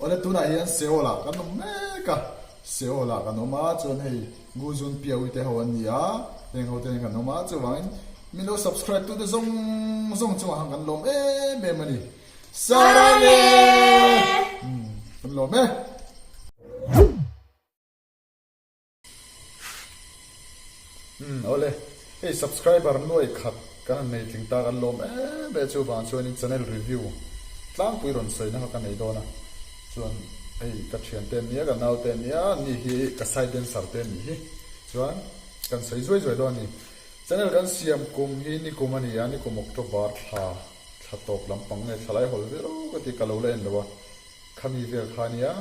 Awle tunah hian Seoul ah kan awm mek a, Seoul ah kan awm a, chuan hei Guzun Piaui te ho an ni a, heng ho te hian kan awm a, chuvangin min lo subscribe tute zawng zawng chungah khan kan lawm em em a ni. Saranghe! Kan lawm e. Umm awle, hei subscriber nuai khat kan han nei tling ta kan lawm em em chuvang chuanin channel review tlangpui rawn sawina kha ka nei dawn a, chuan hei ka thiante an nia ka naute an nia ani hi ka side dancer te an nih hi chuan kan sawi zuai zuai dawn a ni. Channel kan siam kum hi nikum a ni a, nikum October thla thla tawp lampang nge thla lai hawl viau ka ti ka lo la en lo a, khami vel kha a nia.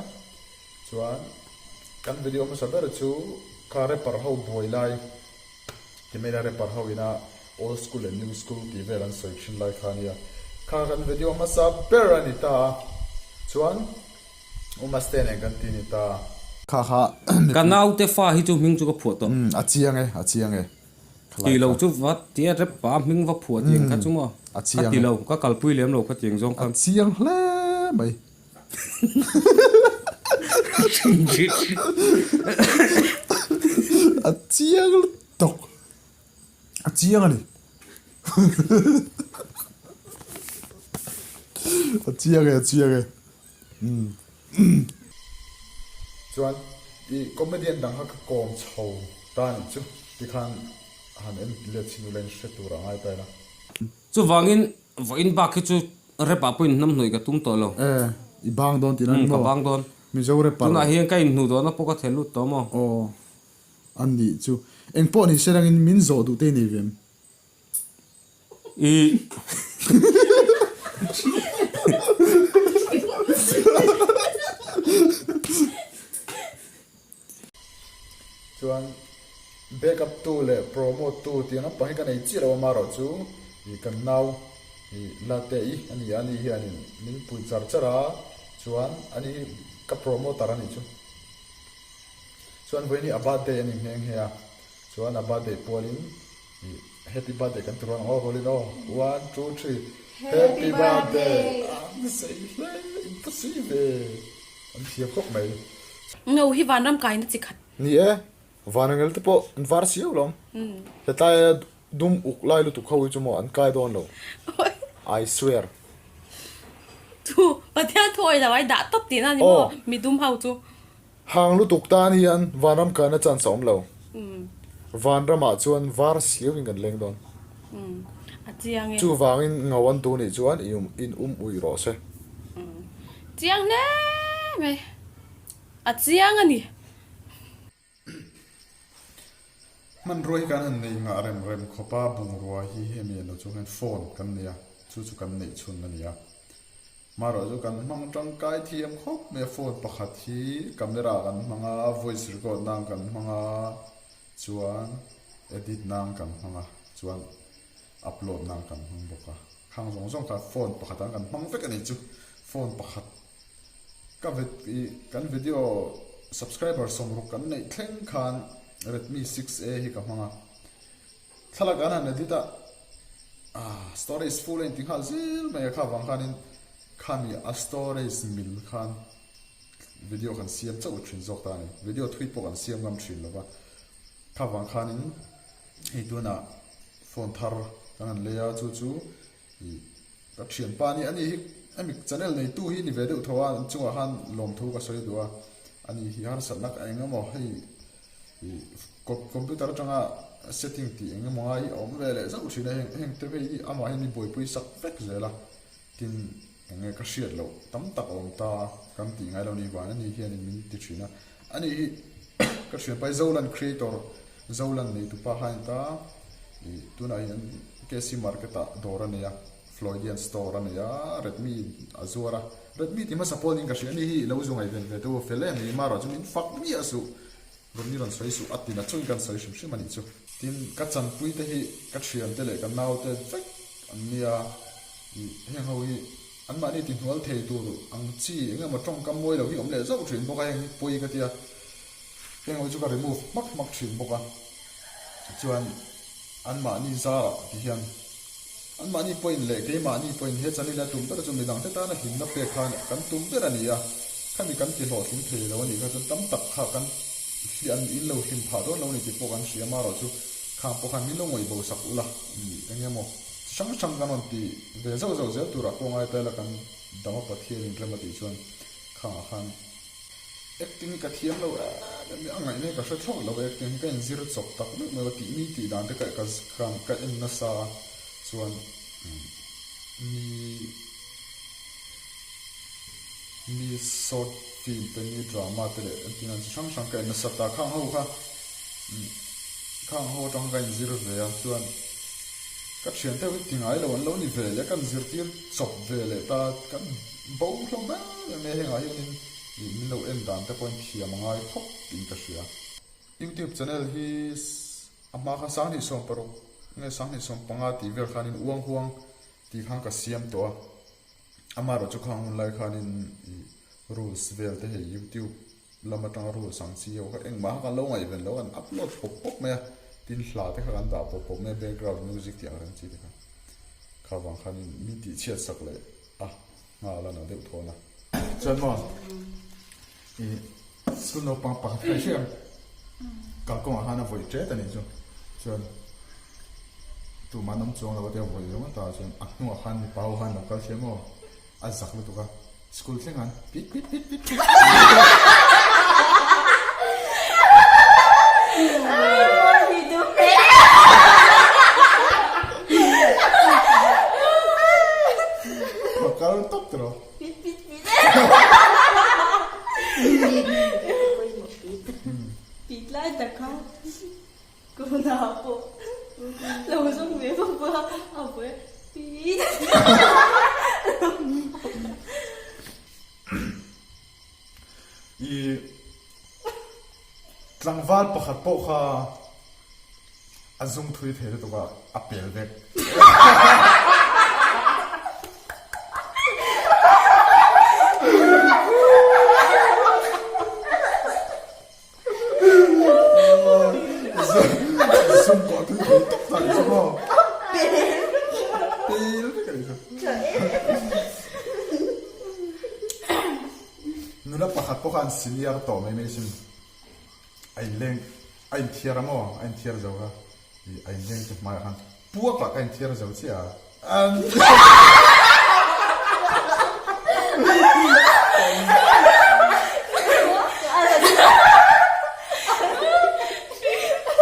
Chuan kan video hmasa ber chu kha rapper ho buai lai ti mai ila rapper ho ina old school leh new school tih vel an sawi thin lai kha a nia. Kha kan video hmasa ber a ni ta a, chuan Umaste nen kan ti ni ta. Kha kha Ka naute fa hi chu hming chu ka phuah tawh. A chiang e, a chiang e. Ti lo chu va tia rep pa hming va phuah tiang kha chu maw? Ka ti lo, ka kalpui lem lo kha tiang zawng khan. A chiang hle mai. A chiang lutuk. A chiang a ni. A chiang e, a chiang e. Chuan i comedian dang kha ka kawm chho ta a nih chu. Tikhan han en let chin ula in hre tur a ngai ta ila. Chuvangin Vawiin bak hi chu rap ah pawh inhnam hnawih ka tum tawh lo. E, i bang dawn tihna ni maw? Ka bang dawn. Mizo rapper. Tunah hian ka inhnuh dawhna pawh ka thel lut tawh maw? Aw, a nih chu. Eng pawh ni se rangin min zawh duh te i nei ve em? I. Chuan back up tu leh promote tu tih ang lampang hi ka nei chiah lo a marawh chu ih kan nau ih Late i a ni a ani hianin min pui char char a chuan ani hi ka promoter a nih chu chuan vawiin hi a birthday a ni nghe nghe a chuan a birthday pualin ih happy birthday kan ti rual ang aw rualin aw one two three happy birthday an sei hle in ka si ve. An thiam khawp mai. Ngo hi vanram kaina chi khat. Ni e, vanangel te pawh an var siau lawm. Hetaia dum uk lai lutuk ho hi chu maw an kai dawn lo. I swear. Chu Pathian thu awih lo ai dah tawp tihna ni maw mi dum ho chu. Hang lutuk tan hian vanram kaina chance a awm lo. Vanramah chuan var siau in kan leng dawn. A chiang e. Chuvangin ngo an duh nih chuan in um ui rawh se. Chiang hle mai. A chiang a ni. Hmanrua hi kan han nei ngah rem rem khawp a, bungrua hi hemi an lo chuang hian phone kan nei a, chu chu kan neih chhun a ni a. Marawh chu kan hmang tangkai thiam khawp mai a, phone pakhat hi camera kan hmang a, voice record nan kan hmang a, chuan edit nan kan hmang a, chuan upload nan kan hmang bawk a. Khang zawng zawng kha phone pakhat ah kan hmang vek a ni chu, phone pakhat ka kan video subscriber sawmruk kan neih thleng khan Redmi 6A hi ka hmang a, thlalak an han edit a ah storage full a inti nghal zel mai a kha vang khanin khami a storage mil khan video kan siam chauh thin zawk ta a ni, video thui pawh kan siam ngam thin lo va, kha vang khanin hei tunah phone thar kan han lei a chu chu ih ka thianpa a ni ani hi hemi channel neitu hi ni ve deuh tho a an chungah khan lawmthu ka sawi duh a ani hi harsatna ka eng emaw hei ih computer atanga setting tih eng emaw ngai hi a awm ve leh zauh thin a heng heng te phei hi amah hian mi buaipui sak vek zel a tin eng nge ka hriat loh tam tak a awm ta kan tih ngai lo ni vang ani hianin min ti thin a ani hi ka thianpa hi Zolan creator Zolan neitupa kha a ni ta ih tunah hian KC market ah dawr a nei a Floydian store a nei a Redmi a zuar a Redmi tih hmasa pawh niin ka hria ani hi ilo zu ngaihven ve tu fel em mai marawh chu min fak miah suh Rawn i rawn sawi suh a ti na chungin kan sawi hrim hrim a nih chu. Tin ka chanpui te hi ka thiante leh ka naute vek an nia ih heng ho hi anmahni ti hnual thei tur ang chi eng emaw tawngkam mawi lo hi awm leh zauh thin bawk a heng hi pawi ka tia heng ho chu ka remove hmak hmak thin bawk a chuan anmahni zarah ti hian anmahni pawhin leh keimahni pawhin he channel a tum ber chu midangte tana hlimna pek khan kan tum ber a ni a. Khami kan ti hlawhtling thei lo a nih kha chuan tam tak kha kan hliah in lo hlim phah dawn lo a ni tih pawh kan hria amaherawh chu khang pawh khan min lo ngaih bo sak ula eng emaw chi hrang hrang kan rawn ti ve zauh zauh zel turah pawh ngai ta ila kan dam a Pathian in rem a tih chuan khangah khan Acting hi ka thiam lo em em a ngaihna hi ka hre thlawt lo acting hi ka inzir chawp tak meuh meuh a tih mi tih dan te ka ka ka en nasa a chuan mi mi short film te mi drama te leh engtin an chi hrang hrang ka en nasa ta khang ho kha khang ho atang ka inzir ve a chuan ka thian te ho hi ti ngai lo an lo ni ve leh ka inzirtir chawp ve leh ta kan bo hlawm em em e hengah hianin Ih min lo en dan te pawhin thiam a ngai khawp in ka hria. Youtube channel hi a hma khan 2016 nge 2015 tih vel khanin uang huang tih khan ka siam tawh a, amaherawh chu khang hun lai khanin ih rules vel te hei youtube lam atanga rules ang chi ho kha engmah kha kan lo ngaihven lo a kan upload pawp pawp mai a, tin hla te kha kan dah pawp pawp mai a background music tih ang reng chi te kha kha vang khanin min tihchhiat sak leh a. Nghal a na deuh thawn a. Chuan maw i school naupang pakhat kha i hria em? Kalkawngah khan a vawih ṭet a nih chu. Chuan tumah an awm chuang lo a tia vawih ringawt a chuan a hnungah khan mipa ho khan lo kal thiam aw a zak lutuk a school thleng an pit pit pit pit pit. Ka kal tawp tawh lo. Pit pit pit. Pit lai tak kha kuna pawh lo zawng ve bawk a a vawi pit. I tlangval pakhat pawh kha a zung thui thei lutuk a, a pel vek. Zung pawh a tui thei tawp tak chu maw. Pel vek a nih chu. Nula pakhat pawh khan senior tawh mai mai sin. A inleng a inthiar a maw? A inthiar zo kha. Ih a inleng te hmaiah khan puak lah ka inthiar zo chiah a.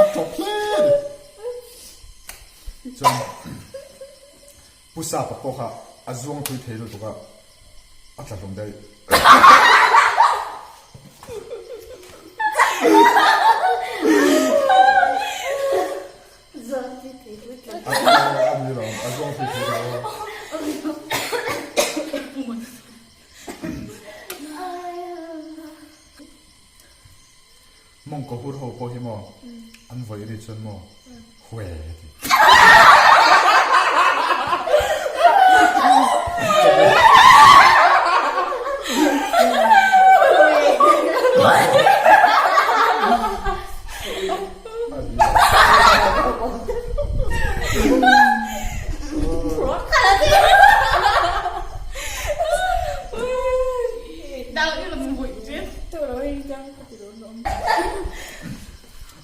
A tawp hle a ni. Chuan Pu Sapa pawh kha a zuang thui thei lutuk a, a tla hlawm daih. A ni lo, a zuang thui thei lo a. Mawngkaw hur ho pawh hi maw an vawi ri chuan maw huai a ti.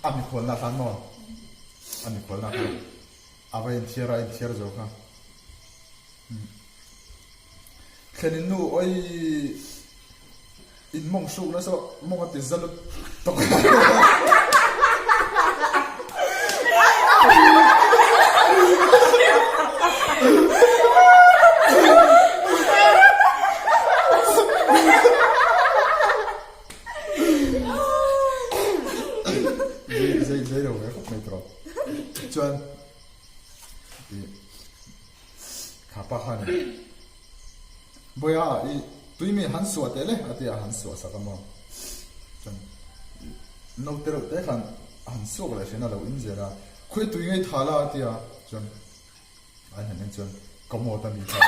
A mikhualna khan maw? A mikhualna khan a va inthiar a, a inthiar zo kha. Thlenin nu oi in mawng hruk nasa mawng a ti za lut tawk. Zei zei lo ve khawp mai tawh. Chuan i kha pa khan Boya i tui mi han suah teh le a ti a han suah sak a maw. Chuan naute reuh te khan a han suak leh hrin a lo in zel a. Khawi tui ngei tha la a ti a. Chuan an han en chuan ka mawt a mi kha.